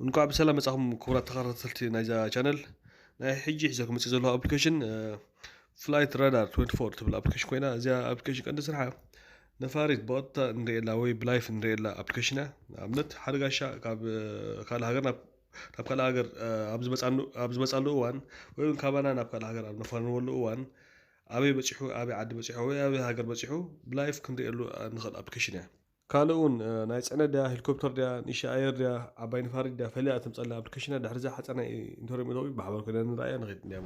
እንኳዕ ብሰላም መጻኹም ክቡራት ተኸታተልቲ ናይዛ ቻነል። ናይ ሕጂ ሒዘኩም መጽእ ዘለኹ ኣፕሊኬሽን ፍላይት ራዳር ትወንቲ ፎር ትብል ኣፕሊኬሽን ኮይና፣ እዚኣ ኣፕሊኬሽን ቀንዲ ስርሓ ነፋሪት ብቐጥታ ንርእየላ ወይ ብላይፍ ንርእየላ ኣፕሊኬሽን እያ። ንኣብነት ሓደ ጋሻ ካብ ካልእ ሃገር ናብ ናብ ካልእ ሃገር ኣብ ዝመጻሉ እዋን ወይ እውን ካባና ናብ ካልእ ሃገር ኣብ ነፋርንወሉ እዋን ኣበይ በጺሑ፣ ኣበይ ዓዲ በጺሑ ወይ ኣበይ ሃገር በጺሑ ብላይፍ ክንርእየሉ ንኽእል ኣፕሊኬሽን እያ። ካልእ እውን ናይ ጽዕነት ድያ፣ ሄሊኮፕተር ድያ፣ ንእሽቶ ኣየር ድያ፣ ዓባይ ነፋሪት ድያ፣ ፈሊያ እተምጸልና ኣፕሊኬሽን እያ። ድሕሪ እዛ ሓጻናይ ኢንተርቪው ብሓባር ኮይና ንርኣያ ንኸይድ እንዲያ።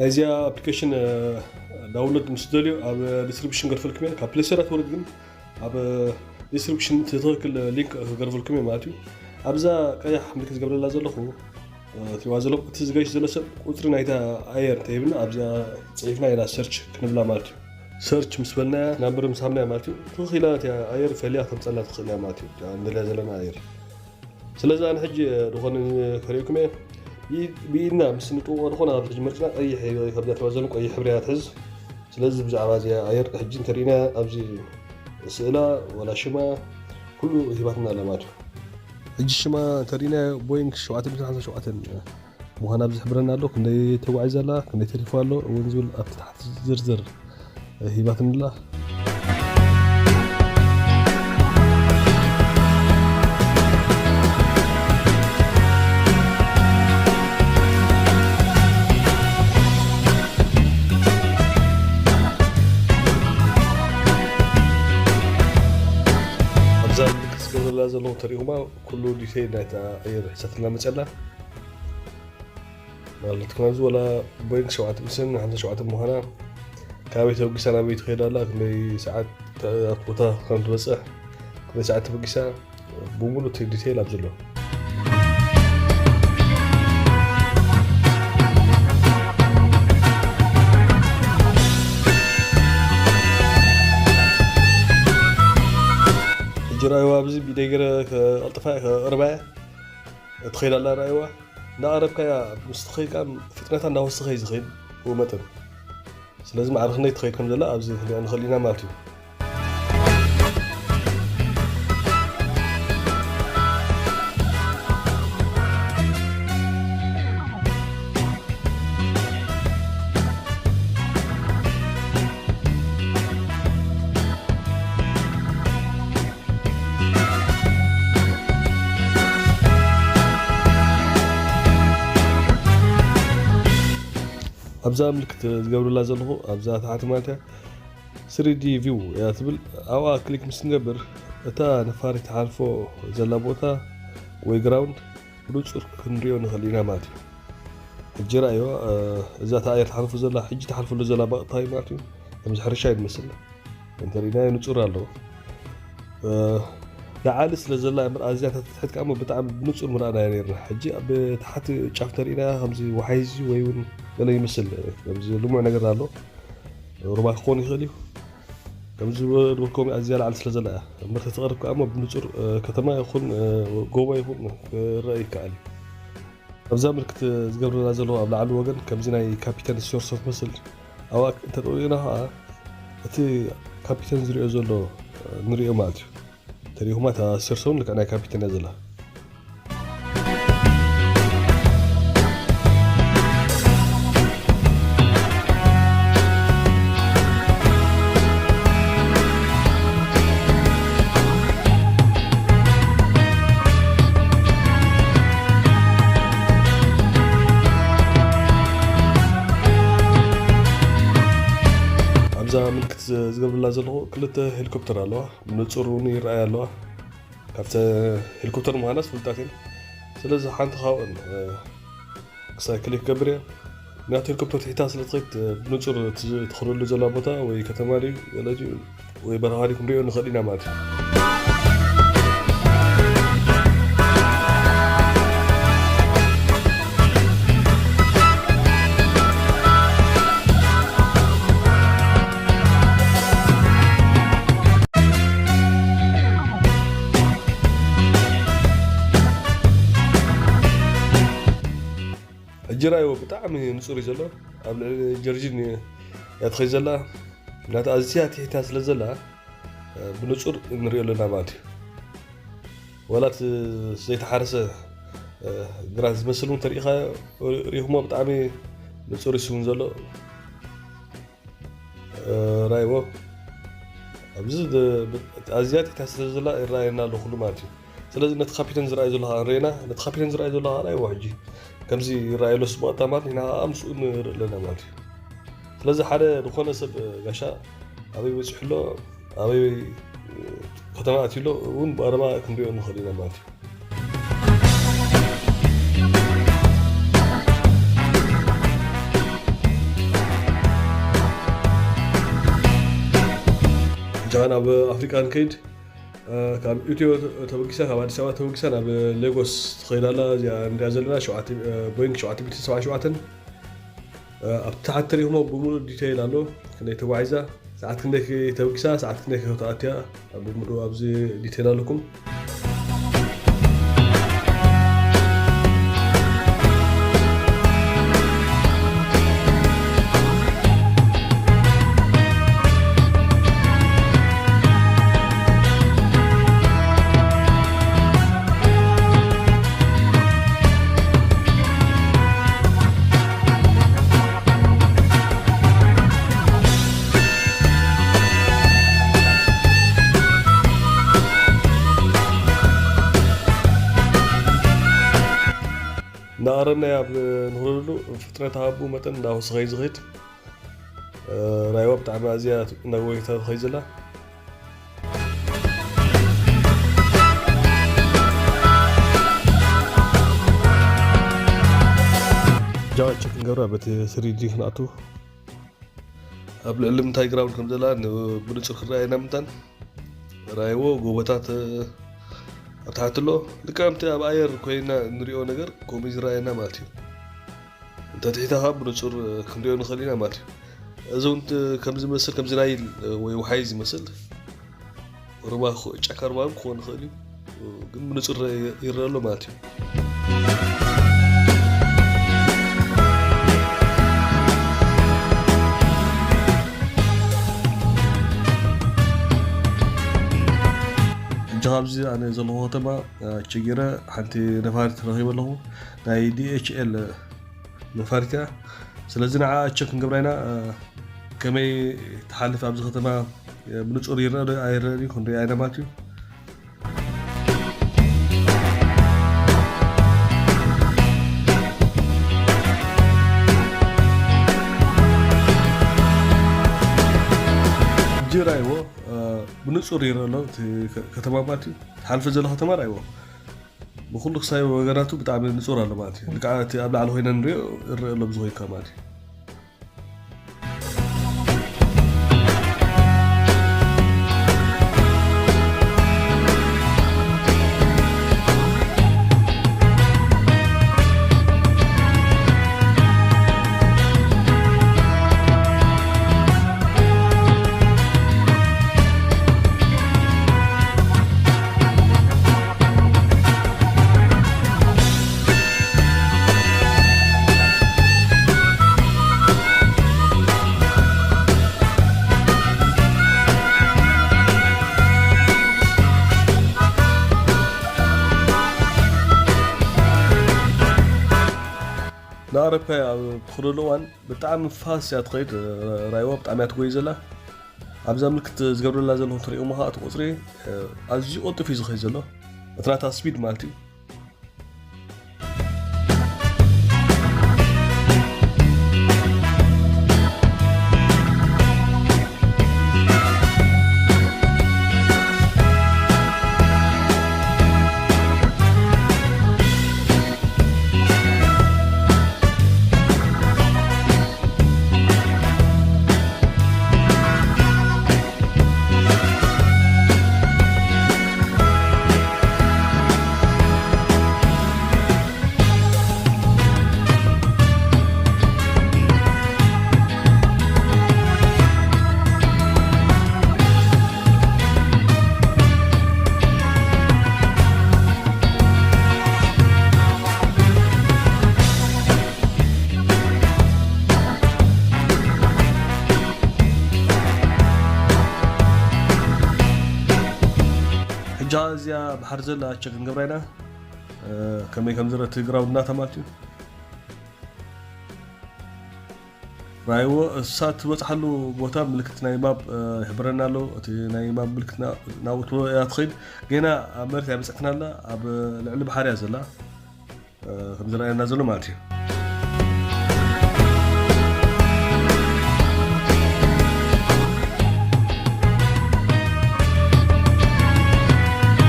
ናይዚኣ ኣፕሊኬሽን ዳውንሎድ ምስ ደልዮ ኣብ ዲስክሪፕሽን ገርፈልኩም እየ። ካብ ፕሌይ ስቶር ትወርድ ግን ኣብ ዲስክሪፕሽን ትኽክል ሊንክ ክገርፈልኩም እየ ማለት እዩ። ኣብዛ ቀያሕ ምልክት ዝገብረላ ዘለኹ ትሪዋ ዘለኹ እቲ ዝገሽ ዘሎ ሰብ ቁፅሪ ናይታ ኣየር እንተሂብና ኣብዚኣ ፅሒፍና ኢና ሰርች ክንብላ ማለት እዩ። ሰርች ምስ በልናያ ናምበር ምስ ሃብናያ ማለት እዩ ትኽክል ኢላ እቲኣ ኣየር ፈልያ ከምፀላ ትኽእል እያ ማለት እዩ። ንደልያ ዘለና ኣየር ስለዚ ኣነ ሕጂ ዝኾነ ከርእየኩም እየ። ብኢድና ምስ ንጥውቆ ዝኾነ ኣብዚ ሕጂ መርፅና ቀይሕ እዩ፣ ካብዛ ተባዘኑ ቀይሕ ሕብሪ እያ ትሕዝ። ስለዚ ብዛዕባ እዚኣ ኣየር ሕጂ እንተሪእና ኣብዚ ስእላ ወላ ሽማ ኩሉ ሂባትና ኣላ ማለት እዩ። ሕጂ ሽማ እንተሪእና ቦይንግ ሸውዓተ ሚእቲ ሓምሳ ሸውዓተ ምዃና ኣብዚ ዝሕብረና ኣሎ። ክንደይ ተጓዒዛ ኣላ፣ ክንደይ ተሪፉ ኣሎ እውን ዝብል ኣብቲ ታሕቲ ዝርዝር ሂባትንላ። ኣብዛ ምልክት ዝገብረላ ዘለኹ ተሪእኹማ ኩሉ ዲቴይል ናይታ ኣየር ሕሰትና መፅላ። ማለት ከም ኣብዚ ወላ ቦይንግ ሸውዓተ ሚእትን ሓምሳ ሸውዓተ ምዃና፣ ካበይ ተበጊሳ ናበይ ትኸይድ ኣላ፣ ክንደይ ሰዓት ኣብቲ ቦታ ከም ትበፅሕ፣ ክንደይ ሰዓት ተበጊሳ፣ ብምሉእ እቲ ዲቴይል ኣብዚ ኣሎ። ሕጂ ራእይዋ ኣብዚ ብደይ ገይረ ከቐልጥፋ እየ፣ ከቕርባ እየ። ትኸይድ ኣላ ራእይዋ። እንዳቐረብካያ ምስ ትኸይድ ከዓ ፍጥነታ እንዳወሰኸ እዩ ዝኸይድ ብኡ መጠን። ስለዚ ማዕረ ክንደይ ትኸይድ ከም ዘላ ኣብዚ ክንሪኣ ንኽእል ኢና ማለት እዩ። ኣብዛ ምልክት ዝገብርላ ዘለኹ ኣብዛ ታሕቲ ማለት እያ ስሪ ዲ ቪው እያ ትብል። ኣብኣ ክሊክ ምስ ንገብር እታ ነፋሪት ትሓልፎ ዘላ ቦታ ወይ ግራውንድ ብንጹር ክንሪኦ ንኽእል ኢና ማለት እዩ። ሕጂ ራእዮ እዛ እታ ኣየር ትሓልፎ ዘላ ሕጂ ትሓልፈሉ ዘላ ባቕታ እዩ ማለት እዩ። ከምዚ ሕርሻ እዩ ዝመስል። እንተሪእናዮ ንጹር ኣለዎ። ላዓሊ ስለ ዘላ እምበር ኣዝያ ተትሕት ከኣ ብጣዕሚ ብንጹር ምርኣና ነርና። ሕጂ ኣብ ታሕቲ ጫፍ እንተሪእና ከምዚ ወሓይዚ ወይ እውን ገለ ይመስል ከምዚ ልሙዕ ነገር ኣሎ። ሩባ ክኸውን ይኽእል እዩ። ከምዚ ዝበልኩም ኣዝያ ላዓሊ ስለ ዘላ እያ። እምበር ተትቐርብ ከኣ ብንጹር ከተማ ይኹን ጎቦ ይኹን ክረአ ይከኣል እዩ። ኣብዛ ምልክት ዝገብረና ዘሎ ኣብ ላዕሊ ወገን ከምዚ ናይ ካፒተን ሶርሶ ትመስል ኣዋክ እንተጠውና ከዓ እቲ ካፒተን ዝሪኦ ዘሎ ንሪኦ ማለት እዩ። ተሪኹማ እታ ሶርሶ ልክዕ ናይ ካፒተን እያ ዘላ። ኣብዛ ምልክት ዝገብርላ ዘለኹ ክልተ ሄሊኮፕተር ኣለዋ። ብንጹር እውን ይረኣያ ኣለዋ። ካብተ ሄሊኮፕተር ምዃናስ ፍልጣት እየን። ስለዚ ሓንቲ ካብአን ክሳይ ክሊክ ገብር እየ። ምክንያቱ ሄሊኮፕተር ትሒታ ስለ ትኸይድ ብንጹር ትኽደሉ ዘላ ቦታ ወይ ከተማ ድዩ ገለ ድዩ ወይ በረኻ ድዩ ክንሪኦ ንኽእል ኢና ማለት እዩ። ጅራይዎ ብጣዕሚ ንጹር እዩ ዘሎ። ኣብ ልዕሊ ጀርጂን እያ ትኸይድ ዘላ። ምክንያቱ ኣዝያ ትሒታ ስለ ዘላ፣ እ፣ ብንጹር ንሪኦ ኣለና ማለት እዩ። ዋላ እቲ ዘይተሓረሰ፣ እ፣ ግራት ዝመስል እውን ተሪኢኻ ሪኢኹሞ ብጣዕሚ ንጹር እዩ ስውን ዘሎ። እ፣ ራይዎ ኣብዚ ደ-፣ ብ-፣ ኣዝያ ትሕታ ስለ ዘላ ይረኣየና ኣሎ ኩሉ ማለት እዩ። ስለዚ ነቲ ካፒተን ዝረኣይ ዘሎ ከዓ ንረእና፣ ነቲ ካፒተን ዝረኣይ ዘሎ ከዓ ራይዎ ሕጂ ከምዚ ይረኣይ ኣሎ ስቡቕ ኣታ ማለት ንሕና ከዓ ምስኡ ንርኢ ኣለና ማለት እዩ። ስለዚ ሓደ ዝኾነ ሰብ ጋሻ ኣበይ በፂሑ ኣሎ፣ ኣበይ ከተማ ኣትዩ ኣሎ እውን ብቐረባ ክንሪኦ ንኽእል ኢና ማለት እዩ። ጃን ኣብ ኣፍሪቃ ንከይድ፣ እ፣ ካብ ኢትዮ ተበጊሳ፣ ካብ ኣዲስ ኣበባ ተበጊሳ ናብ ሌጎስ ትኸይድ ኣላ። እዚኣ ንሪኣ ዘለና ሸውዓተ፣ እ፣ ቦይንግ ሸውዓተ ሚእቲ ሰብዓ ሸውዓተ። እ፣ ኣብ ታሕቲ ትሪእኹሞ ብምሉእ ዲቴይል ኣሎ። ክንደይ ተጓዒዛ፣ ሰዓት ክንደይ ተበጊሳ፣ ሰዓት ክንደይ ከተኣትያ፣ ኣብ ብምሉእ ኣብዚ ዲቴይል ኣለኩም። እናቐረብናዮ ኣብ ንኽረደሉ ፍጥነት ኣብ መጠን እናወሰኸ እዩ ዝኸይድ። እ፣ ራይዋ ብጣዕሚ ኣዝያ እናጎየታ ትኸይድ ዘላ። ጃዋ ቸክ ክንገብራ በቲ ስሪ ዲ ክንኣቱ። ኣብ ልዕሊ ምንታይ ግራውንድ ከም ዘላ ን-፣ ብንጹር ክረኣየና ምንታን ራይዎ ጎቦታት፣ እ፣ ኣብ ታሕቲ ኣሎ። ልክዕ ከምቲ ኣብ ኣየር ኮይና ንሪኦ ነገር ከምኡ እዩ ዝረኣየና ማለት እዩ። እንተ ትሒታ ከዓ ብንጹር ክንሪኦ ንኽእል ኢና ማለት እዩ። እዚ እውን ት-፣ ከም ዝመስል፣ ከምዚ ናይል ወይ ውሓይ ዝመስል ሩባ ክኾ-፣ ጫካ ሩባ እውን ክኾን ይኽእል እዩ። ግን ብንጹር ይረአ ኣሎ ማለት እዩ። ሕጂ ካብዚ ኣነ ዘለኹ ከተማ፣ እ፣ ቸጊረ ሓንቲ ነፋሪት ረኺበ ኣለኹ። ናይ ዲ ኤች ኤል ነፋሪት እያ። ስለዚ ንዓ ቸክ ክንገብራ ኢና፣ እ፣ ከመይ ትሓልፍ ኣብዚ ከተማ፣ እ፣ ብንጹር ይረአ ዶ ኣይረአን እዩ ክንሪኣ ኢና ማለት እዩ። ጅራይዎ፣ እ፣ ብንጹር ይረአ ኣሎ እቲ ከ-፣ ከተማ ማለት እዩ። ትሓልፈ ዘሎ ከተማ ራይዎ። ብኹሉ ክሳይ ወገናቱ ብጣዕሚ ንጹር ኣሎ ማለት እዩ። ልክዓ እቲ ኣብ ላዕሊ ኮይና ንሪኦ ይረአ ኣሎ ብዝኾይካ ማለት እዩ። ንኣረብካ ኣብ ትኸደሉ እዋን ብጣዕሚ ፋስ እያ ትኸይድ። ራይዋ ብጣዕሚ እያ ትጎይ ዘላ። ኣብዛ ምልክት ዝገብረላ ዘለኹ ትሪእሞ ከዓ እቲ ቁፅሪ፣ እ፣ ኣዝዩ ቅልጡፍ እዩ ዝኸይድ ዘሎ። እቲ ናታ ስፒድ ማለት እዩ። ጃ እዚኣ ባሕሪ ዘላ ቸክ ክንገብራ ኢና። ከመይ ከም ዝረ ትግራውድናታ ማለት እዩ። ራይዎ እሳ ትበፅሓሉ ቦታ ምልክት ናይ ማብ ይሕብረና ኣሎ። እቲ ናይ ማብ ምልክት ናብኡ እያ ትኸይድ። ገና ኣብ መሬት ኣይበፅሕትን ኣላ፣ ኣብ ልዕሊ ባሕሪ እያ ዘላ። ከም ዝረኣየና ዘሎ ማለት እዩ።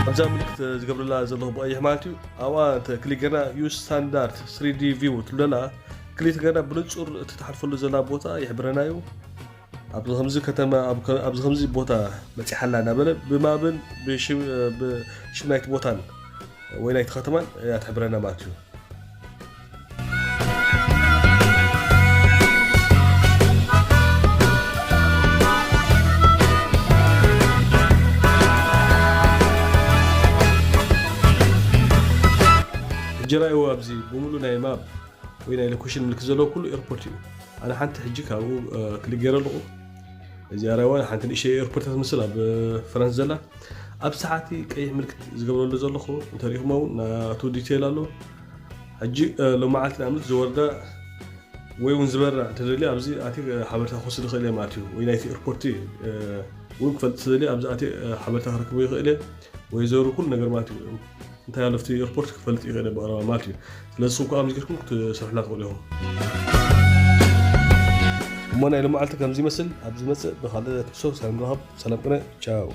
ኣብዛ ምልክት ዝገብረላ ዘለኹ ብቐይሕ ማለት እዩ። ኣብኣ እንተ ክሊክ ጌርና ዩ ስታንዳርድ ስሪ ዲ ቪው ትብለላ ክሊክ ጌርና ብንጹር እቲ ትሓልፈሉ ዘላ ቦታ ይሕብረና እዩ። ኣብዚ ከምዚ ከተማ ኣብዚ ከምዚ ቦታ በፂሓላ እናበለ ብማብን ብሽም ናይቲ ቦታን ወይ ናይቲ ከተማን እያ ትሕብረና ማለት እዩ። ሕጂ ራእይዎ ኣብዚ ብምሉ ናይ ማብ ወይ ናይ ሎኬሽን ምልክት ዘለዎ ኩሉ ኤርፖርት እዩ። ኣነ ሓንቲ ሕጂ ካብኡ ክሊክ ገይረ ኣለኹ። እዚኣ ራይዋ ሓንቲ ንእሽተይ ኤርፖርት ትመስል ኣብ ፈረንስ ዘላ። ኣብ ሰዓቲ ቀይሕ ምልክት ዝገብረሉ ዘለኹ እንተሪእኹሞ እውን ናቱ ዲቴይል ኣሎ። ሕጂ ሎመዓልቲ ንኣብነት ዝወርዳ ወይ እውን ዝበራ እንተደልየ ኣብዚ ኣቲ ሓበሬታ ክወስድ ይኽእል እየ ማለት እዩ። ወይ ናይቲ ኤርፖርት እውን ክፈልጥ ስደልየ ኣብዚ ኣቲ ሓበሬታ ክረክቦ ይኽእል እየ። ወይ ዘሩ ኩሉ ነገር ማለት እዩ። እንታይ ኣለፍቲ ኤርፖርት ክፈልጥ ይኽእል እየ ብቐረባ ማለት እዩ። ስለዚ ንስኹም ከዓ ኣብዚ ጌርኩም ክትሰርሑላ ትኽእሉ ኢኹም። እሞ ናይ ሎመዓልቲ ከምዚ ይመስል። ኣብ ዝመፅእ ብኻልእ ትሕዝቶ ሰላም ንራኸብ። ሰላም ቅነ። ቻው።